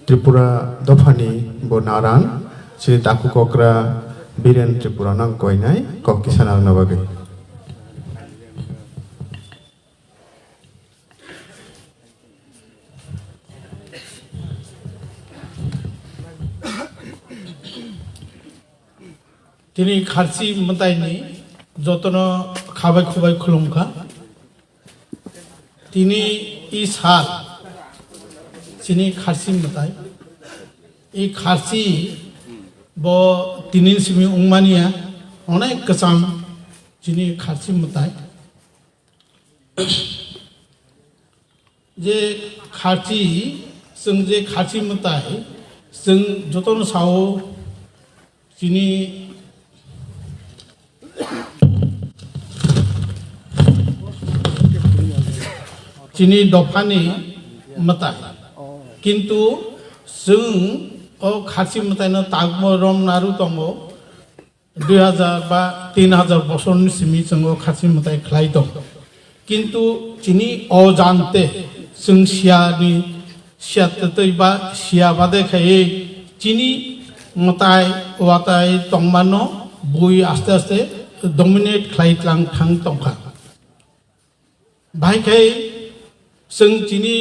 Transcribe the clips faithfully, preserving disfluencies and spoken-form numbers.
Tripura dophani bo naran, chini takhuk okra Biren Tripura nang koinai kok kisa narwkna bagwi. Tini kharchi mwtaini jotono khabai khubai khulumkha. Tini i sal chini kharchi mwtai. I kharchi bo tini simi wngmaniya onek kwcham chini kharchi mwtai. Je kharchi, chwng je kharchi mwtai, chwng jotono sao chini, chini dophani mwtai. Kintu chwng o kharchi mwtaino tagmo rom naru tongo. Dui hazar ba tin hazar bosorni simi chwng o kharchi mwtai khlai tong. Kintu chini o jante chwng siyani, siya twtwi ba siya bade khaiwi chini mwtai watai tongmano bui aste aste dominate khlai tlang thang tongkha. Bahai khai chwng chini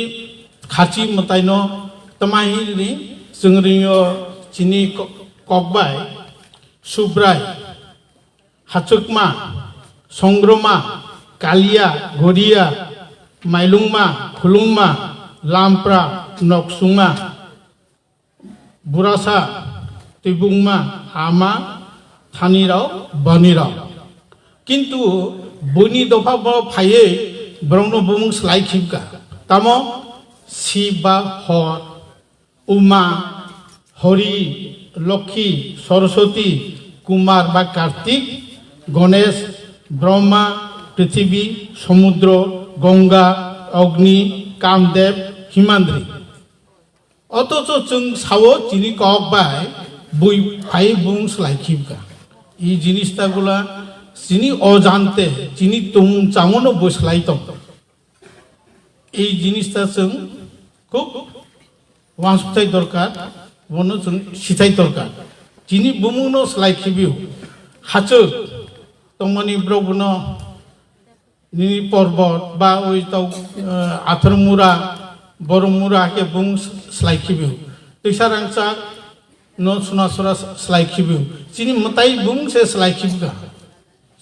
kharchi mwtaino twma hinwi chwng ringyo chini ko-, kokbai, Subrai, Hachwkma, Songroma, Kalia, Goria, Mailungma, Khulungma, Lampra, Noksungma, Burasa, Tibungma, Ama, Thanirao, Banirao. Kintu buini dopha bo phaiwi borokno bumung slai khibka. Tamo Shiba, Hor, Uma, Hori, Lokhi, Saraswati, Kumar ba Kartik, Ganesh, Brahma, Prithibi, Samudro, Ganga, Agni, Kamdev, Himandri. Othocho chwng sao chini kok bai bui phai bung slai khibka. I jinis ta gula chini ojante chini tum chamono bui slai tong. I jinis ta chwng khub wansukthai dorkar, bono chwng sithai dorkar. Chini bumungno slai khibiu. Hachwk tongmani borok bono nini porbot ba oi tau, eh, athar mura, borok mura ke bung slai khibiu. Twisa rangchak no suna sura slai khibiu. Chini mwtai bung se slai khibga.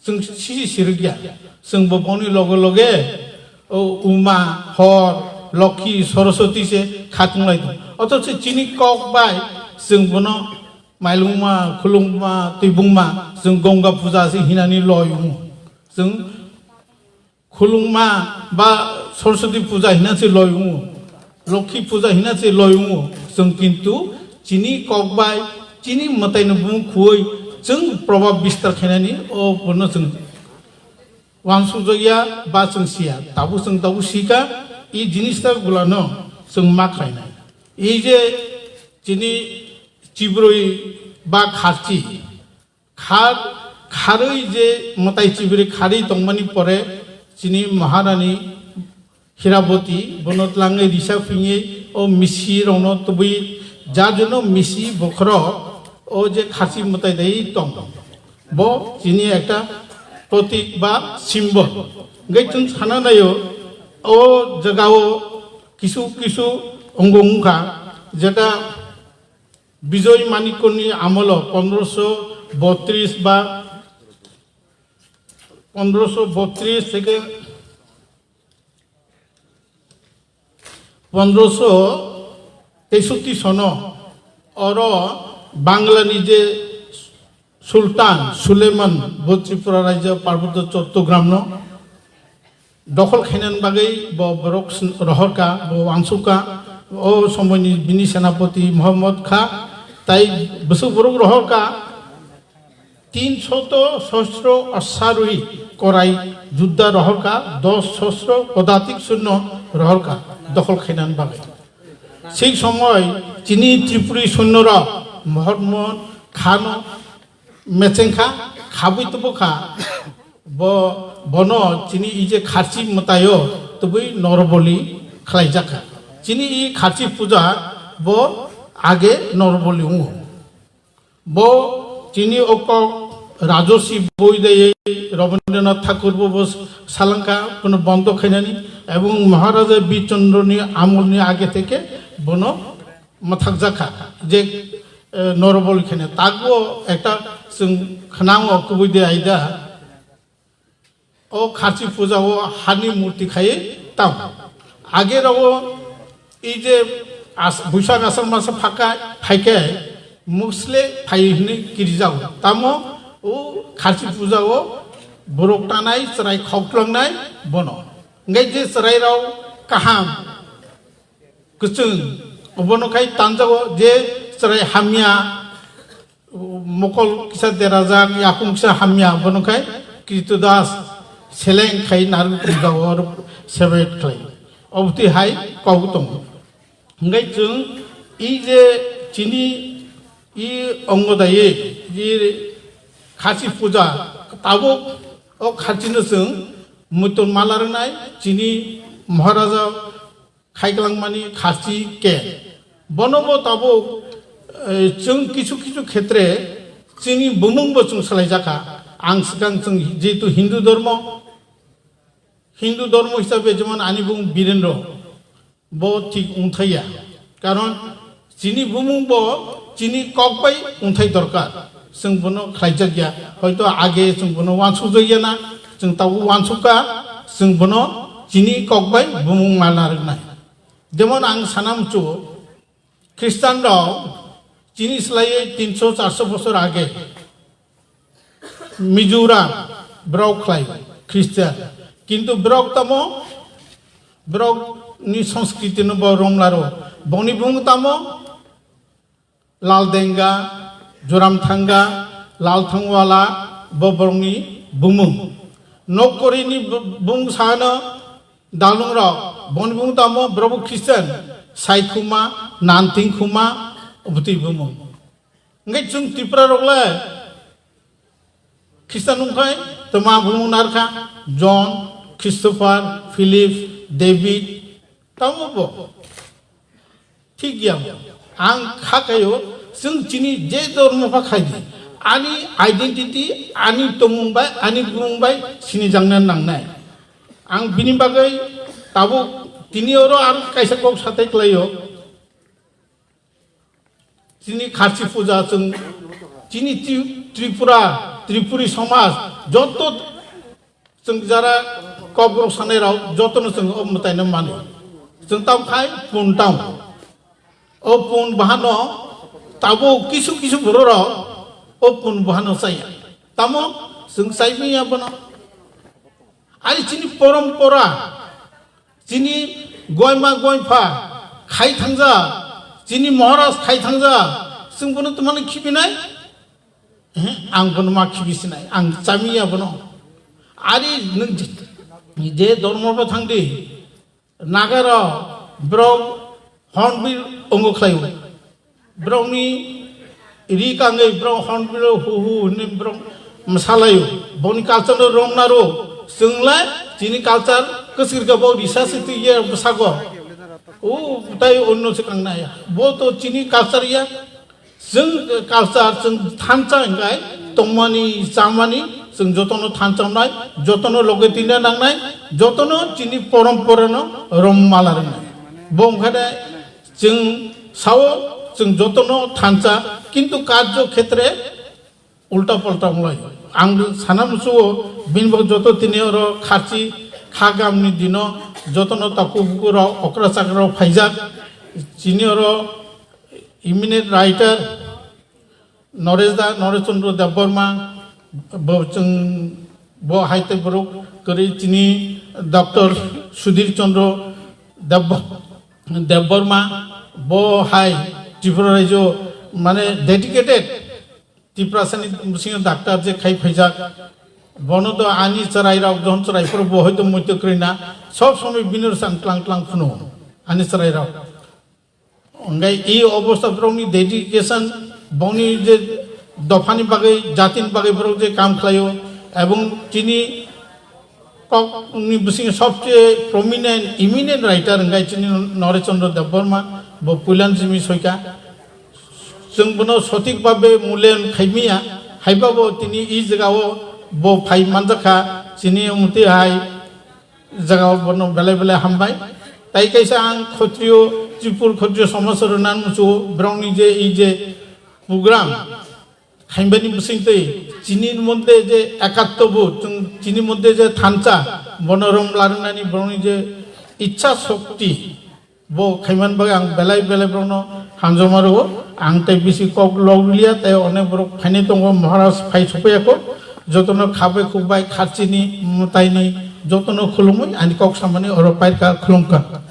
Chwng sisi sirigya. Chwng bo boni loge loge, o Uma, Hor, Lokhi, Saraswati se khatung lai tong. Othocho chini kok bai chwng bono Mailungma, Khulungma, Tibungma, chwng Ganga puja se hinani loi wngo. Chwng Khulungma ba Saraswati puja hina se loi wngo, Lokhi puja hina se loi wngo. Chwng kintu chini kok bai chini mwtai no bung khuwi chwng probab bistar khainani o bono chwng wansukjakya ba chwng siya. Tabuk chwng tabuk sika, i jinis ta gulano chwng ma khlainai. I je chini chibrwi ba kharchi, Khar, kharwi je mwtai chibiri kharwi tongmani pore chini Maharani Hiraboti bono tlangwi risa phingwi o misi rokno tubui jar jono misi bokhorok o je kharchi mwtai dai tong. Bo chini ekta protik ba symbol. Hwnkhe chwng sana naio o jagao kisu kisu wngo wngkha jeta Bijoy Manikni amolo pondroso botris ba pondroso botris theke pondroso teishotti sono oro Banglani je Sultan Suleiman bo Tripura rajyo Parbotto Chottogramno dokhol khainani bagwi bo borok sn-, rohorkha, bo wansukha, o somoini bini senapoti Mohammad Kha, tai bwswk borok rohorkha, tin shoto sosro asarwi korai juddha rohorkha, dos sosro podatik sunno rohorkha, dokhol khainani bagwi. Sei somoi chini Tripuri sunnoro Mohammad Khano mechengkha, khabwi tubukha, bo, bono chini i je kharchi mwtaio tubui noroboli khlaijakha. Chini i kharchi puja bo age norboli wngo. Bo chini o kok Rajosi boi dayei Rabindranath Thakur bo bo salangkha, bono bondo khainani, ebong Maharaja Bir Chandra ni amol ni age theke bono mathakjakha je, eh, norboli khaina. Tago ekta chwng khwnango kubui de aida. O kharchi puja o hani murti khai tam. Age rao i je as-, Buisak asar masa phaka phaikhe musle phai hwnwi kirijao. Tamo o kharchi puja o borok tanai chwrai khok tlangnai bono. Hingke je chwrai rao kaham kwchwng obono khai tanjago je chwrai hamya mokol kisa derajak, yakung kisa hamya, bono khai Krito Das seleng khai narwk tongjao, oro separate khlai. Obotwi hai kok tongo. Hingkai chwng i je chini i ongo dai, i kharchi puja, tabuk o kharchino chwng muiton mala rwnai, chini Maharaja khai kwlangmani kharchi ke. Bono bo tabuk, eh, chwng kisu kisu khetre chini bumung bo chwng salaijakha. Ang swkang chwng jehetu Hindu dhormo, Hindu dhormo hisabe jemon ani bumung Birendra, bo thik wngthaiya. Karon chini bumung bo chini kok bai wngthai dorkar. Chwng bono khlaijak ya. Hoito age chwng bono wansukjak ya na, chwng tabuk wansukha, chwng bono chini kok bai bumung mala rwnai. Jemon ang sana muchungo, Khristan rok chini slaiwi tinso charso bosor age Mizoram borok khlai Khristian. Kintu borok tamo, borok ni sanskriti no bo romlaro. Boni bumung tamo, Lal Denga, Joram Thanga, Lal Thangwala, bo borokni bumung. Nok Korini bu-, bumung sano dalung rok, boni bumung tamo, borok bo Christian, Saikhuma, Nantingkhuma, obotwi bumung. Hingke chwng Tripura rok le Khristan wngkhai, toma bumung narkha, John, Christopher, Philip, David, tamo bo. Thik ya bo. Ang kha khaio, chwng chini je dormo pha khaidi, ani identity, ani tongmung bai, ani bumung bai sinijakna nangnai. Ang bini bagwi tabuk tini oro aro kaisa kok sathai khlaio. Chini kharchi puja chwng, chini Tri-, Tripura, Tripuri somaj, joto chwng jara kokborok sanai rok, jotono chwng o mwtaino mani. Chwng tam khai pun tam. O pun bahano tabo kisu kisu borok rok o pun bahano chaya. Tamo chwng chaibi ya bono. Ari chini porompora, chini goima goipha khai thangja, chini Maharaj khai thangja, chwng bono twmani khibinai? Eh, ang bono ma khibi sinai, ang chamiya bono. Ari nwng je, je dormo bo thangdi, Nagarok borok Hornbill ongo khlaio. Borokni ri kangwi borok Hornbill hu hu hwnwi borok mwsalaio. Boni culture no romnaro. Chwng le chini culture kwchwrkabo risa se twi ye bwsago. O tai onno se kangnai. Bo to chini culture ya. Chwng culture, chwng thansa hwnkhe tongmani, chamani, chwng jotono thansa wngnai, jotono loge twina nangnai, jotono chini poromporano rom mala rwnai. Bo wngkha de chwng sao, chwng jotono thansa, kintu karjo khetre ulta palta wnglai. Ang sana musugo, bini bagwi joto tini oro kharchi kha gamni dino jotono taku buku rok okra chakra rok phaijak. Chini oro eminent writer Naresh da, Naresh Chandra Debbarma, bo chwng, bo hai tei borok kwrwi chini Doctor Sudhir Chandra Debba-, Debbarma, bo hai Tripura raijo mane dedicated Tiprasani bisingo doctor je khai phaijak, bono do ani chwrai rok, jon chwrai phuru bo hoito muitu kwrwi na, sob somoi bini rwchap tlang tlang phunu ani chwrai rok. Hingke i obostha borokni dedication, boni je dophani bagwi, jatini bagwi borok je kam khlaio, ebong chini kokni bisingo sobse prominent, eminent writer hingke chini Naresh Chandra Debbarma, bo puilan simi soika. Chwng bono sothik babe mulyangon khaimaya, haiba bo tini i jagao bo phai manjakha, chini muti hai jagao bono belai belai hambai. Tai kaisa ang Khatriyo, Tripur Khatriyo Samaj Rwnan muchu borokni je i je program khaimbani bisingtwi chini moddhe je ekatto bo chwng chini moddhe je thansa bono rom larwnani borokni je ichha shokti bo khaiman bagwi ang belai belai borokno hamjakma rwo. Ang tei bisi kok lok liya, tei onek borok phainai tongo, Maharaj phai sophaiyakho. Jotono khabai khukbai kharchini mwtaini jotono khulumwi ani kok samani oro pairka, khulumkha.